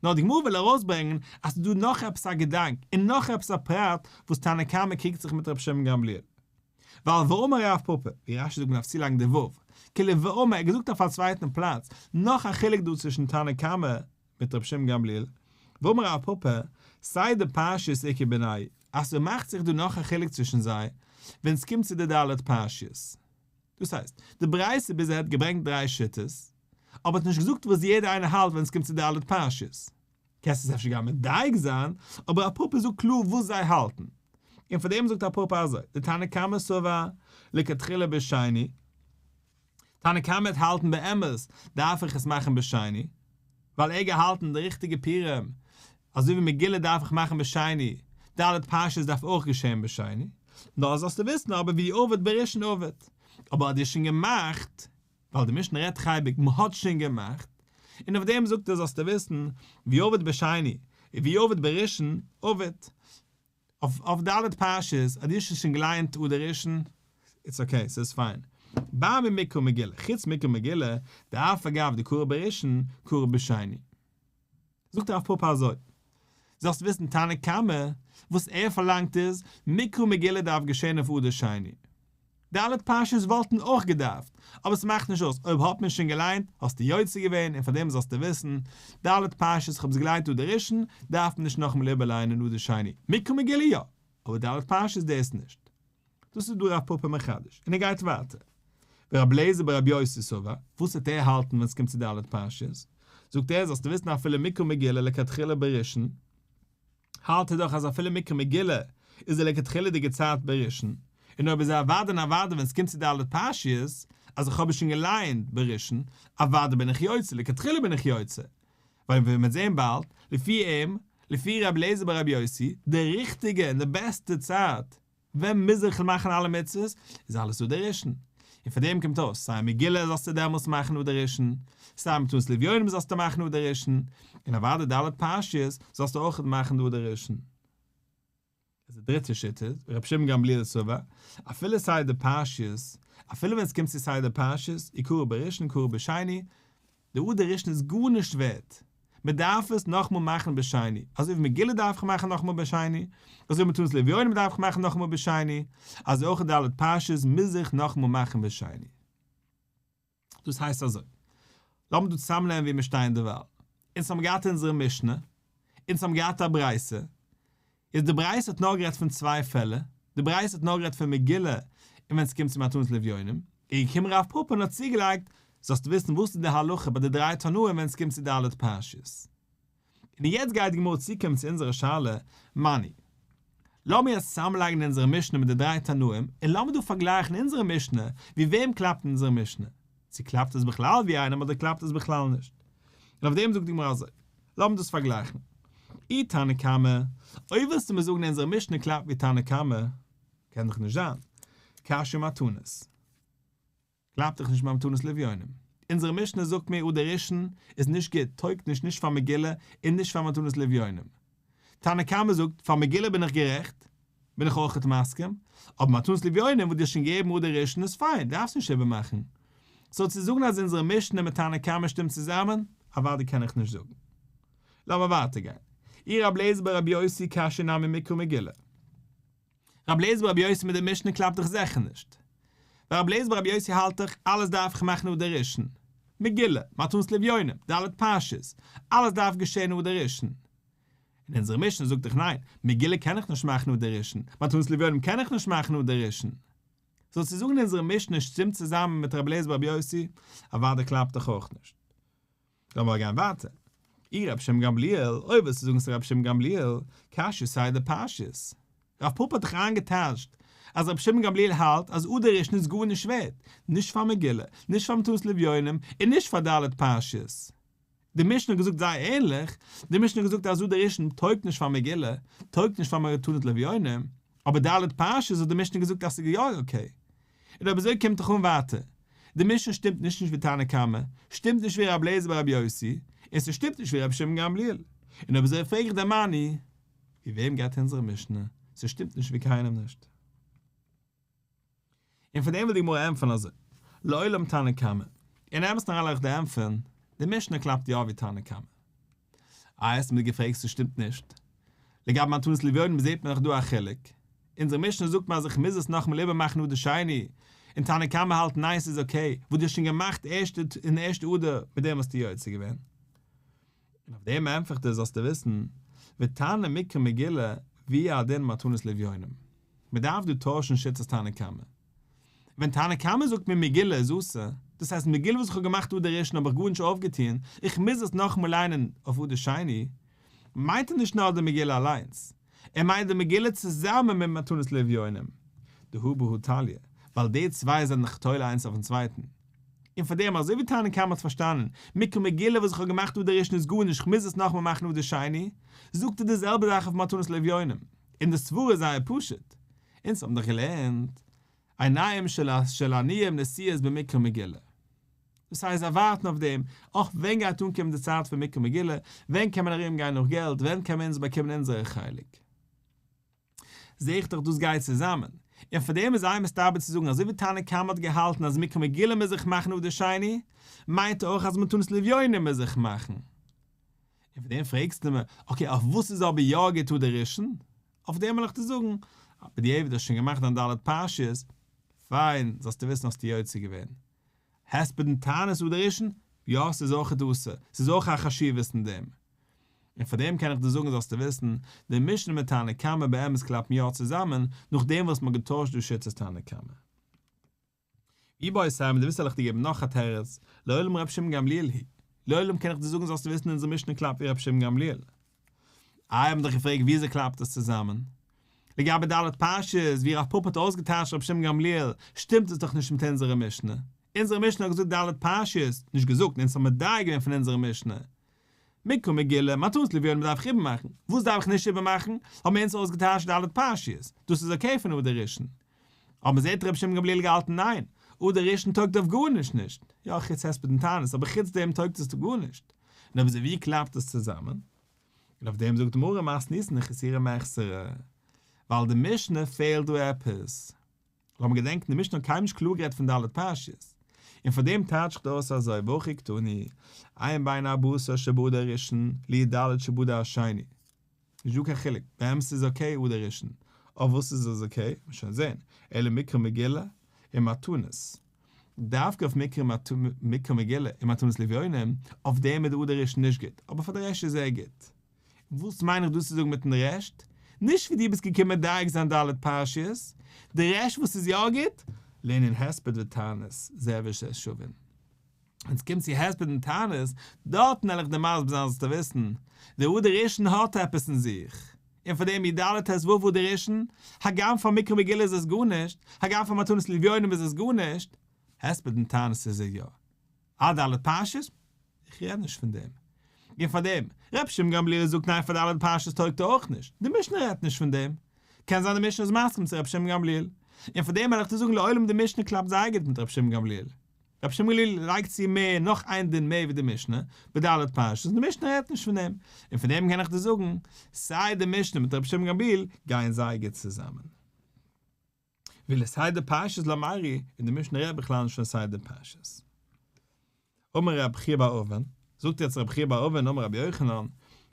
נאר די גמרא וויל ארויסברענגען אז ס'איז דא נאך עפעס א געדאנק און נאך עפעס א פרט וואס תנא קמא קריגט זיך מיט רבי שמעון גמליאל. ווייל ואמר רב פפא, ווי רשי זאגט מ'דארף צולייגן די ו', כאילו ואמר, ער האט געזאגט אויף א צווייטן פלאץ, נאך א חילוק דא צווישן תנא קמא מיט רבי שמעון גמליאל, ואמר רב פפא, סדר פרשיות איכא בינייהו, אז ס'מאכט זיך דא נאך א חילוק צווישן זיי, ווען ס'קומט צו די ד' פרשיות. דאס הייסט, די ברייתא ביז ער האט געברענגט דריי שיטות, אבער האט נישט געזאגט וואס יעדער איינער האלט ווען ס'קומט צו ד' פרשיות. קענסט עס אפשר גאר מדייק זיין, אבער רב פפא זאגט קלאר וואס זיי האלטן. און פאר דעם זאגט רב פפא אזוי, דתנא קמא סבר לכתחילה בשני, תנא קמא וועט האלטן באמת דארף איך עס מאכן בשני, ווייל ער געהאלטן די ריכטיגע פורים, אזוי ווי מגילה דארף איך מאכן בשני, ד' פרשיות דארף אויך געשען בשני, נאר זאלסטו וויסן אבער ואי עביד בראשון עביד, אבער האט דיר שוין געמאכט, ווייל די משנה רעדט אייביג מ'האט שוין געמאכט, און אויף דעם זאגט ער זאלסטו וויסן, ואי עביד בשני, ואי עביד בראשון, עביד. אויף ד' פרשיות אז דו האסט שוין געליינט אדר ראשון, איטס אקעי, ס'איז פיין. בר ממקרא מגילה, חוץ מקרא מגילה, דאף על גב דקרי בראשון, קרי בשני. זאגט רב פפא אזוי, זאלסט וויסן תנא קמא, וואס ער פארלאנגט איז, מקרא מגילה דארף געשען אויף אדר שני. ד' פרשיות וואלטן אויך געדארפט, אבער ס'מאכט נישט אויס, אויב האט מען שוין געליינט, האסטו יוצא געווען, און פארדעם זאלסטו וויסן, ד' פרשיות איך האב עס געליינט אדר ראשון, דארף מען נישט נאכאמאל איבערליינען אדר שני, מקרא מגילה יא, אבער ד' פרשיות דאס נישט. דאס איז דא רב פפא מחדש, און ער גייט ווייטער. ורבי אליעזר ברבי יוסי סבר, וואס וועט ער האלטן ווען ס'קומט צו ד' פרשיות? זאגט ער, זאלסטו וויסן אפילו מקרא מגילה לכתחילה בראשון, האלט ער דאך אז אפילו מקרא מגילה איז די לכתחילה'דיגע צייט בראשון, און אויב איז אוודאי און אוודאי ווען ס'קומט צו ד' פרשיות, אז איך האב עס שוין געלייענט בראשון, אוודאי בין איך יוצא, לכתחילה בין איך יוצא. ווייל ווי מ'וועט זען באלד, לפי אים, לפי ר' אליעזר ברבי יוסי, די ריכטיגע און די בעסטע צייט ווען מוז איך מאכן אלע מצוות? איז אלעס אדר ראשון. און פאר דעם קומט אויס, סיי מגילה זאלסטו דעמאלס מאכן אדר ראשון, סיי מתנות לאביונים זאלסטו מאכן אדר ראשון, און אוודאי ד' פרשיות זאלסטו אויך מאכן אדר ראשון. איז די דריטע שיטה, רבי שמעון גמליאל סבר, אפילו סדר פרשיות, אפילו ווען עס קומט צו סדר פרשיות, אי קרי בראשון קרי בשני, די אדר ראשון איז גארנישט ווערט, מען דארף עס נאכמאל מאכן בשני, אזוי ווי מגילה דארף איך מאכן נאכמאל בשני, אזוי ווי מתנות לאביונים דארף איך מאכן נאכמאל בשני, אזוי אויך ד' פרשיות מוז איך נאכמאל מאכן בשני. דאס הייסט אזוי, לאמיר דא צוזאמנעמען ווי מיר שטייען דערווייל. אונז האבן געהאט אונזערע משנה, אונז האבן געהאט א ברייתא, איז די ברייתא האט נאר גערעדט פון צוויי פעלער, די ברייתא האט נאר גערעדט פון מגילה און ווען ס'קומט צו מתנות לאביונים, איז געקומען רב פפא און האט צוגעלייגט, זאלסטו וויסן וואס איז די הלכה ביי די דריי תנאים ווען ס'קומט צו ד' פרשיות. און יעצט גייט די גמרא צוקומען צו אונזערע שאלה, מני. לאמיר יעצט צוזאמלייגן אונזערע משנה מיט די דריי תנאים, און לאמיר דא פארגלייכן אונזערע משנה, ווי וועם קלאפט אונזערע משנה? צו קלאפט עס בכלל ווי איינעם אדער קלאפט עס בכלל נישט? און אויף דעם זאגט די גמרא אזוי, לאמיר דאס פארגלייכן. אי תנא קמא, אויב ווילסטו מיר זאגן אונזערע משנה קלאפט ווי תנא קמא, קען דאך נישט זיין. קשיא מתנות. קלאפט דאך נישט ביי מתנות לאביונים. אונזערע משנה זאגט מיר אדר ראשון איז נישט גוט, טויגט נישט נישט פאר מגילה און נישט פאר מתנות לאביונים. תנא קמא זאגט פאר מגילה בין איך גערעכט, בין איך אויכעט מסכים, אבער מתנות לאביונים וואס דו האסט שוין געגעבן אדר ראשון איז פיין, דארפסט נישט איבערמאכן. סאו צו זאגן אז אונזערע משנה מיט תנא קמא שטימט צוזאמען? אוודאי קען איך נישט זאגן. לאמיר ווייטער גיין. אי רב לעזער בר רבי יוסי קשיא נמי מקרא מגילה. רב לעזער בר רבי יוסי מיט די משנה קלאפט דאך זיכער נישט. ווייל רב לעזער בר רבי יוסי האלט דאך אלעס דארף איך מאכן אדר ראשון. מגילה, מתנות לאביונים, ד' פרשיות, אלעס דארף געשען אדר ראשון. און אונזערע משנה זאגט דאך ניין, מגילה קען איך נישט מאכן אדר ראשון, מתנות לאביונים קען איך נישט מאכן אדר ראשון. סאו צו זאגן אונזערע משנה שטימט צוזאמען מיט רבי אליעזר ברבי יוסי, אוודאי קלאפט דאך אויך נישט. לאמיר גיין ווייטער. אי רבי שמעון גמליאל, אויב ווילסטו זאגן ס'איז רבי שמעון גמליאל, קשיא סדר פרשיות. רב פפא האט דאך איינגעטייטשט אז רבי שמעון גמליאל האלט אז אדר ראשון איז גארנישט ווערט, נישט פאר מגילה, נישט פאר מתנות לאביונים, און נישט פאר ד' פרשיות. די משנה האט געזאגט זייער ענליך, די משנה האט געזאגט אז אדר ראשון טויגט נישט פאר מגילה, טויגט נישט פאר מתנות לאביונים, אבער ד' פרשיות האט די משנה געזאגט אז ס'איז יא okay. און אויב אזוי קומט דאך אן ווייטער, די משנה שטימט נישט נישט ווי תנא קמא, שטימט נישט ווי רבי אליעזר ברבי יוסי, און ס'שטימט נישט ווי רבי שמעון גמליאל. און אויב אזוי פרעג איך דיר מני, ווי וועם גייט אונזערע משנה? ס'שטימט נישט ווי קיינעם נישט. און פאר דעם וויל די גמרא ענטפערן אזוי, לעולם תנא קמא. אין אמת'ן אריין וועל איך דיר ענטפערן, די משנה קלאפט יא ווי תנא קמא. איי האסט מיר געפרעגט ס'שטימט נישט? לגבי מתנות לאביונים זעט מען דאך דא א חילוק. אונזער משנה זאגט מיר אז איך מוז עס נאכאמאל איבערמאכן אדר שני, און תנא קמא האלט ניין ס'איז okay, וואס דו האסט שוין געמאכט ערשטע אין ערשטע אדר מיט דעם האסטו יוצא געווען. און אויף דעם ענטפער איך דיר זאלסטו וויסן, ותנא מקרא מגילה והוא הדין מתנות לאביונים. מען דארף דא טוישן שיטת תנא קמא. ווען תנא קמא זאגט מיר מגילה איז אסור, דאס הייסט מגילה וואס איך האב געמאכט אדר ראשון האב איך גארנישט אויפגעטון, איך מוז עס נאכאמאל ליינען אויף אדר שני, מיינט ער נישט נאר די מגילה אליינס, ער מיינט די מגילה צוזאמען מיט מתנות לאביונים, דהא בהא תליא, ווייל די צוויי זענען דאך תולה איינס אויפן צווייטן. און פאר דעם אזוי ווי תנא קמא האט פארשטאנען, מקרא מגילה וואס איך האב געמאכט אדר ראשון איז גארנישט איך מוז עס נאכאמאל מאכן אדר שני, זאגט ער די זעלבע זאך אויף מתנות לאביונים. און די סברה איז זייער פשוט, אונז האבן דאך געלערנט עיניהם של עניים נשואות במקרא מגילה. דאס הייסט זיי ווארטן אויף דעם, אך ווען גייט אנקומען די צייט פון מקרא מגילה, ווען קען מען ארום גיין נאך געלט, ווען קען מען אונז באקומען אונזערע חלק. זעה איך דאך דאס גייט צוזאמען, און פאר דעם איז זייער מסתבר צו זאגן אזוי ווי תנא קמא האט געהאלטן אז מקרא מגילה מוז זיך מאכן אדר שני, מיינט אויך אז מתנות לאביונים מוז זיך מאכן. און פון דעם פרעגסטו מיר, okay אויף וואס איז אבער יא גוט אדר ראשון? אויף דעם וועל איך דיר זאגן, בדיעבד האסט שוין געמאכט דיין ד' פרשיות, פיין, זאלסטו וויסן האסטו יוצא געווען. הספד און תענית אדר ראשון? יא ס'איז אויך אסור, ס'איז אויך א חשיבות אין דעם. און פאר דעם קען איך דיר זאגן זאלסטו וויסן, די משנה מיט תנא קמא באמת קלאפן יא צוזאמען, נאכדעם וואס מ'האט געטוישט די שיטת תנא קמא. איבעית אימא, דו ווילסט וועל איך דיר געבן נאך א תירוץ, לעולם רבי שמעון גמליאל היא, לעולם קען איך דיר זאגן זאלסטו וויסן אונזער משנה קלאפט ווי רבי שמעון גמליאל. איי האבן דיך געפרעגט וויאזוי קלאפט עס צוזאמען? לגבי ד' פרשיות ווי רב פפא האט אויסגעטייטשט רבי שמעון גמליאל שטימט עס דאך נישט מיט אונזערע משנה, אונזערע משנה האט געזאגט ד' פרשיות, נישט געזאגט, אונז האבן מדייק געווען פון אונזערע משנה. מקרא מגילה, מתנות לאביונים דארף איך איבערמאכן, וואס דארף איך נישט איבערמאכן? האבן אונז אויסגעטייטשט ד' פרשיות, דאס איז okay פון אדר ראשון. אבער זעהט רבי שמעון גמליאל געהאלטן ניין, אדר ראשון טויגט אויף גארנישט נישט, יא חוץ הספד און תענית, אבער חוץ דעם טויגט עס גארנישט, און אויב אזוי ווי קלאפט עס צוזאמען? און אויף דעם זאגט די גמרא מתניתין חסורי מחסרא, ווייל די משנה פעלט דא עפעס. לאמיר געדענקן די משנה האט קיינמאל נישט קלאר גערעדט פון ד' פרשיות, און פאר דעם טייטש איך דאס אזוי והכי קתני, אין בין ארבעה עשר שבאדר הראשון לי"ד שבאדר השני. נישט דא קיין חילוק, באמת איז okay אדר ראשון, אויף וואס איז עס okay? מ'וועט שוין זען, אלא מקרא מגילה און מתנות. דווקא אויף מקרא מקרא מגילה און מתנות לאביונים, אויף דעם איז די אדר ראשון נישט גוט, אבער פאר די רעשט איז זייער גוט. וואס מיין איך דא צו זאגן מיטן רעשט? נישט ווי דו ביסט געקומען מדייק זיין ד' פרשיות, די רעשט וואס איז יא גוט, לענין הספד ותענית, זה וזה שווין. ווען ס'קומט צו הספד און תענית, דארטן וועל איך דיר מסביר זיין זאלסטו וויסן, דער אדר ראשון האט עפעס אין זיך, און פאר דעם י ד ט ו אדר ראשון, הגם פאר מקרא מגילה איז עס גארנישט, הגם פאר מתנות לאביונים איז עס גארנישט, הספד און תענית איז ער יא. א ד' פרשיות? איך רעד נישט פון דעם. און פאר דעם, ר' שמעון גמליאל זאגט ניין פאר ד' פרשיות טויגט ער אויך נישט, די משנה רעדט נישט פון דעם. קען זיין די משנה איז מסכים צו ר' שמעון גמליאל. און פאר דעם וועל איך דיר זאגן לעולם די משנה קלאפט זייער גוט מיט ר' שמעון גמליאל. רבי שמעון גמליאל לייגט צו מער נאך איין דין מער ווי די משנה, בד' פרשיות, און די משנה רעדט נישט פון דעם, און פון דעם קען איך דיר זאגן, סיי די משנה מיט רבי שמעון גמליאל גייען זייער גוט צוזאמען. ואילו סדר פרשיות לא מרי, און די משנה רעדט בכלל נישט פון סדר פרשיות. אמר רבי חייא בר אבין, זאגט יעצט רבי חייא בר אבין אמר רבי יוחנן,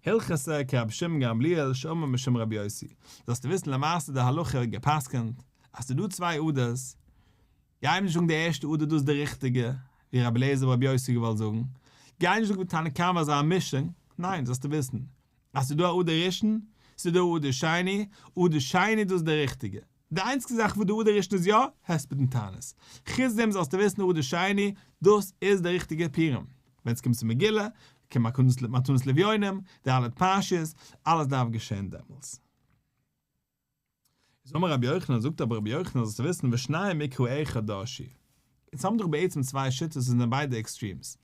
הלכתא כרבי שמעון גמליאל שאמר משום רבי יוסי, זאלסטו וויסן למעשה די הלכה ווערט גע'פסק'נט אז ס'איז דא צוויי אדר'ס, גיי נישט זאגן די ערשטע אדר דאס איז די ריכטיגע, ווי רבי אליעזר ברבי יוסי געוואלט זאגן, גיי נישט זאגן ווי תנא קמא אזא מישונג, ניין זאלסטו וויסן אז ס'איז דא א אדר ראשון, ס'איז דא א אדר שני, אדר שני דאס איז די ריכטיגע, די איינציגסטע זאך וואס די אדר ראשון איז יא, הספד און תענית, חוץ דעם זאלסטו וויסן אדר שני דאס איז די ריכטיגע פורים, ווען ס'קומט צו מגילה, קומט מתנות לאביונים, די ד' פרשיות, אלעס דארף געשען דעמאלס. איז אמר רבי יוחנן, זאגט אבער רבי יוחנן זאלסטו וויסן ושניים מקרא אחד דרשו. אונז האבן דאך בעצם צוויי שיטות וואס זענען ביידע extremes.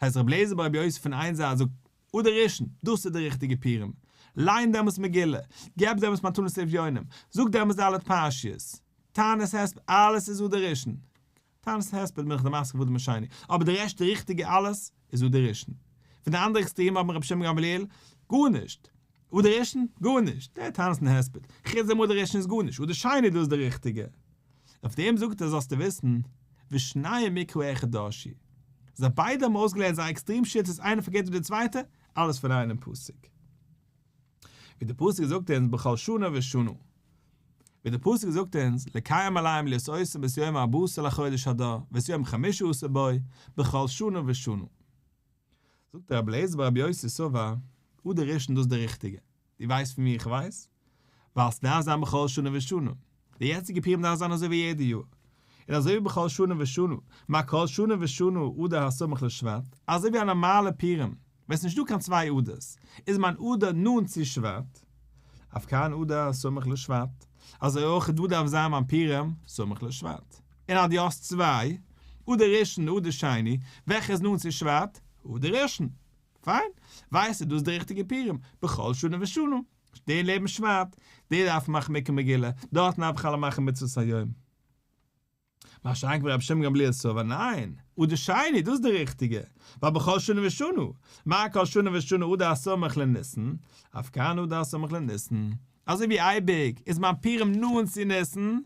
הייסט רבי אליעזר ברבי יוסי פון איין זייט זאגט אדר ראשון, דאס איז די ריכטיגע פורים, ליין דעמאלס מגילה, געב דעמאלס מתנות לאביונים, זאג דעמאלס ד' פרשיות, תענית הספד, אלעס איז אדר ראשון. תענית הספד בין איך די מסכים אדר שני, אבער די רעשט די ריכטיגע אלעס איז אדר ראשון. פון די אנדערע extreme האבן רבי שמעון גמליאל, גארנישט. אדר ראשון, גארנישט. דער תענית און הספד. חוץ דעם אדר ראשון איז גארנישט. אדר שני דאס איז די ריכטיגע. אויף דעם זאגט ער זאלסטו וויסן, ושניים מקרא אחד דרשו. זיי ביידע האבן אויסגעלערנט זייער extreme שיטות איינער פארקערט ווי די צווייטע, אלעס פון איינעם פסוק. ווי די פסוק זאגט אונז בכל שנה ושנה. ווי די פסוק זאגט אונז לקיים עליהם להיות עושים את יום ארבעה עשר לחודש אדר ואת יום חמשה עשר בו בכל שנה ושנה. זאגט רבי אליעזר ברבי יוסי סבר, אדר ראשון דאס איז די ריכטיגע. דו ווייסט פון ווי איך ווייס? ווייל ס'דארף זיין בכל שנה ושנה. די יעצטיגע פורים דארף זיין אזוי ווי יעדע יאר. און אזוי ווי בכל שנה ושנה, מה כל שנה ושנה אדר הסמוך לשבט, אזוי ווי א נארמאלע פורים, ווען ס'נישט דא קיין צוויי אדר'ס, איז מיין אדר נאנט צו שבט, אף כאן אדר הסמוך לשבט, אזוי אויך דא דארף זיין מיין פורים סמוך לשבט. און אז דו האסט צוויי, אדר ראשון און אדר שני, וועלכע איז נאנט צו שבט? אדר ראשון. פיין, ווייסטו דאס איז די ריכטיגע פורים, בכל שנה ושנה. די לעבן שבט, די דארף מאכן מקרא מגילה, דארטן דארף איך אלע מאכן מצוות היום. מה שאין כן רבי שמעון גמליאל סבר ניין, אדר שני, דאס איז די ריכטיגע, ווייל בכל שנה ושנה, מה כל שנה ושנה אדר הסמוך לניסן, אף כאן אדר הסמוך לניסן, אזוי ווי אייביג איז מיין פורים נאנט צו ניסן,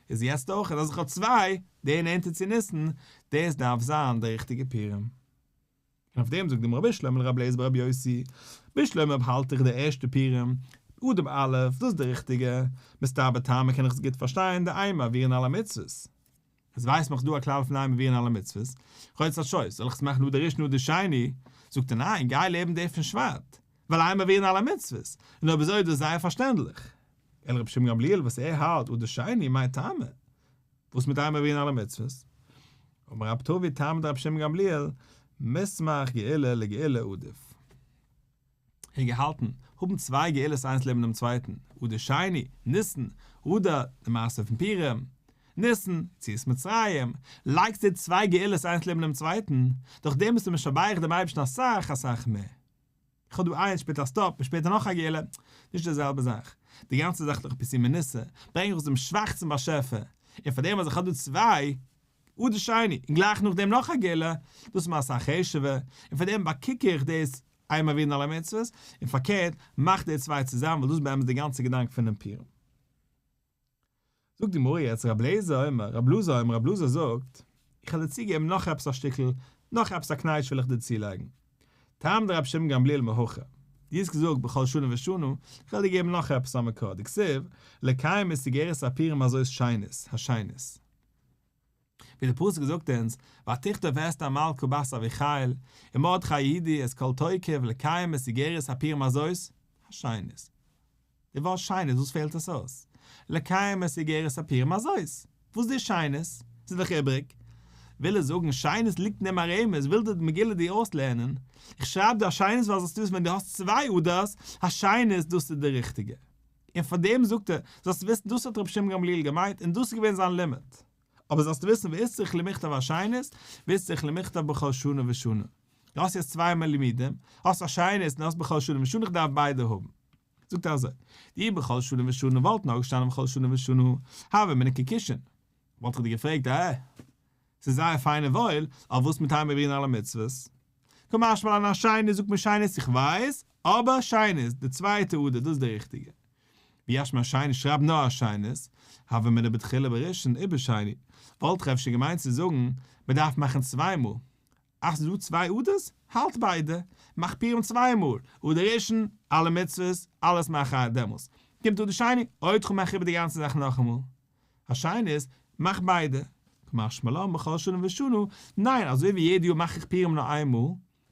איז יעצט אויך אז איך האב צוויי, דער נענטער צו ניסן, דאס דארף זיין די ריכטיגע פורים. און אויף דעם זאגט די גמרא בשלמא לרבי אליעזר ברבי יוסי, בשלמא אויב האלט איך די ערשטע פורים, אדר א', דאס איז די ריכטיגע, מסתברא טעמא קען איך עס גוט פארשטיין, דאין מעבירין על המצוות. עס ווייסט מען דאך דא א כלל פון אין מעבירין על המצוות, חוץ א שויס, זאל איך עס מאכן אדר ראשון אדר שני? זאגט ער ניין, גיי לעבן די פון שבט, ווייל אין מעבירין על המצוות, און אויב אזוי איז דאס זייער פארשטענדליך. אלא רבי שמעון גמליאל וואס ער האלט אדר שני מאי טעמא? וואס מיט אין מעבירין על המצוות? אמר רב טובי' טעמא דרבי שמעון גמליאל, מסמך גאולה לגאולה עדיף. ער געהאלטן, האבן צוויי גאולות איינס לעבן דעם צווייטן, אדר שני, ניסן, אדר, די מעשה פון פורים, ניסן, יציאת מצרים, לייגסט די צוויי גאולות איינס לעבן דעם צווייטן, דורך דעם ביסטו משבח דעם אייבערשטן אסאך אסאך מער. איך האב דא איינס, שפעטער א stop, און שפעטער נאך א גאולה, נישט די זעלבע זאך. די גאנצע זאך איז דאך פרסומי ניסא, ברענג ארויס דעם שבח צום באשעפער, און פאר דעם אז איך האב דא צוויי, אדר שני, און גלייך נאכדעם נאך א גאולה, דאס איז מיר אסאך חשוב'ער, און פאר דעם באקוק איך דאס אין מעבירין על המצוות, און פארקערט, מאך די צוויי צוזאמען ווייל דאס איז באמת די גאנצע געדאנק פונעם פורים. זאגט די גמרא יעצט רב לעזער אומר, רב אלעזר אומר, רב אלעזר זאגט, איך וועל דיר צוגעבן נאך עפעס א שטיקל, נאך עפעס א קנייטש וויל איך דיר צולייגן. טעם דרבי שמעון גמליאל מהכא, דו האסט געזאגט בכל שנה ושנה, איך וועל דיר געבן נאך עפעס א מקור, דכתיב, לקיים את איגרת הפורים הזאת שנית, השנית. ווי דער פסוק זאגט אונז, ותכתוב אסתר המלכה בת אביחיל, ומרדכי היהודי את כל תוקף לקיים את איגרת הפורים הזאת, השנית. די ווארט שנית, וואס פעלט עס אויס? לקיים את איגרת הפורים הזאת. וואס די שנית? ס'איז דאך איבריג. וויל ער זאגן שנית ליגט אין דעם א רמז, וויל די מגילה דיר אויסלערנען, איך שרייב דא השנית ווייל זאלסט וויסן ווען דו האסט צוויי אדר'ס, השנית דאס איז די ריכטיגע. און פאר דעם זאגט ער, זאלסט וויסן דאס האט רבי שמעון גמליאל געמיינט און דאס איז געווען זיין לימוד. אבער זאלסט וויסן ואיצטריך למיכתב השנית, ואיצטריך למיכתב בכל שנה ושנה. דו האסט יעצט צוויי לימודים, האסט השנית און האסט בכל שנה ושנה, איך דארף ביידע האבן. זאגט ער אזוי, דאי בכל שנה ושנה וואלט נאר געשטאנען בכל שנה ושנה, הוה אמינא כקישון. וואלט איך דיר געפרעגט, אה, ס'איז זייער פיין און וואויל, אבער וואס מיט אין עוברין על המצוות? קא משמע לן השנית זאגט מיר שנית איך ווייס, אבער שנית, די צווייטע אדר, דאס איז די ריכטיגע. ואי אשמע השנית שרייב נאר השנית, הוה אמינא בתחילה בראשון ובשני, וואלט איך אפשר געמיינט צו זאגן, מ'דארף מאכן צוויי מאל, אז ס'איז דא צוויי אדר'ס, האלט ביידע, מאך פורים צוויי מאל, אדר ראשון, אלע מצוות, אלעס מאך דעמאלס, קומט אדר שני, עוד כ'מאך איבער די גאנצע זאך נאכאמאל. השנית, מאך ביידע. קא משמע לן בכל שנה ושנה, ניין, אזוי ווי יעדע יאר מאך איך פורים נאר איין מאל,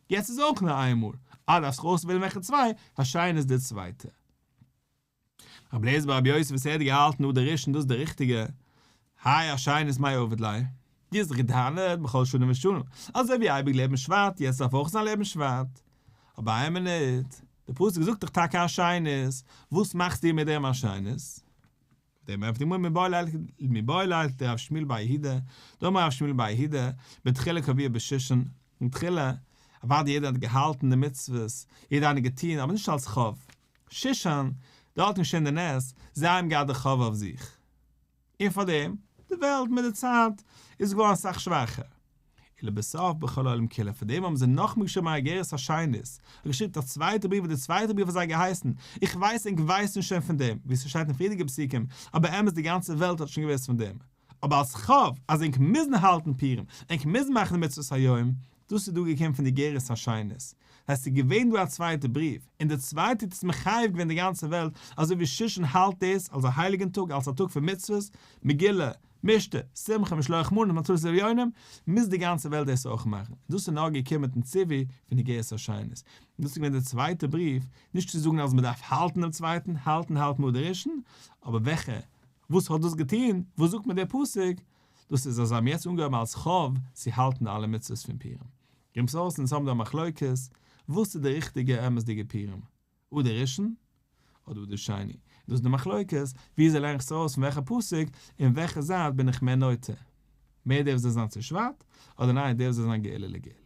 יעצט איז אויך נאר איין מאל, אה דארפסט זיך אויסוועלן וועלכע צוויי, השנית איז די צווייטע. רבי אליעזר ברבי יוסי וואס ער האט געהאלטן אדר ראשון דאס איז די ריכטיגע, האי השנית מאי עביד ליה, דו האסט דאך געטענה'ט בכל שנה ושנה, אזוי ווי אייביג ל' שבט, יעצט דארף אויך זיין ל' שבט. אבער איין מינוט, די פסוק זאגט דאך טאקע השנית, וואס מאכסטו מיט דעם השנית? דעם ענטפערט די גמרא מיבעי ליה לדרב שמואל בר יהודה, דאמר רב שמואל בר יהודה, בתחילה קבעוה בשושן, מתחילה, אוודאי יעדער האט געהאלטן די מצוות, יעדער איינער געטוהן, אבער נישט אלס חוב. שושן, דארט איז געשען די נס, זיי האבן געהאט די חוב אויף זיך. און פאר דעם, די וועלט מיט די צייט איז געווארן אסאך שוואכער. ולבסוף בכל העולם כולו, פאר דעם האבן זיי נאכמער געשריבן א אגרת השנית, און געשיקט א צווייטע בריוו וואס די צווייטע בריוו האט זיי געהייסן, איך ווייס ענק ווייסן שוין פון דעם, ווי ס'שטייט אין פריערדיגע פסוקים, אבער אמת די גאנצע וועלט האט שוין געוואוסט פון דעם, אבער אלס חוב אז ענק מוזן האלטן פורים, ענק מוזן מאכן די מצוות היום, דאס איז דא געקומען פון די אגרת השנית. הייסט ס'איז געווען דא א צווייטע בריוו, און די צווייטע האט עס מחייב געווען די גאנצע וועלט, אזוי ווי שושן האלט דאס אלס א הייליגן טאג, אלס א טאג פון מצוות, מגילה, משתה, שמחה, משלוח מנות, מתנות לאביונים, מוז די גאנצע וועלט דאס אויך מאכן. און דאס איז נאר געקומען מיטן ציווי פון אגרת השנית. און דאס איז געווען דער צווייטער בריוו, נישט צו זאגן אז מ'דארף האלטן דעם צווייטן, האלטן האלט מען אדר ראשון, אבער וועלכע, וואס האט דאס געטון, וואס זאגט מיר דער פסוק, דאס איז אז זיי האבן יעצט אנגעהויבן אלס חוב צו האלטן אלע מצוות פון פורים. קומט אויס אונז האבן דא א מחלוקת, וואס איז די ריכטיגע אמת'דיגע פורים, אדר ראשון אדער אדר שני? דאס איז די מחלוקת, וויאזוי לערן איך עס ארויס פון וועלכע פסוק, אין וועלכע זייט בין איך מער נוטה, מער דער וואס זאל זיין צו שבט, אדער ניין דער וואס זאל זיין גאולה לגאולה.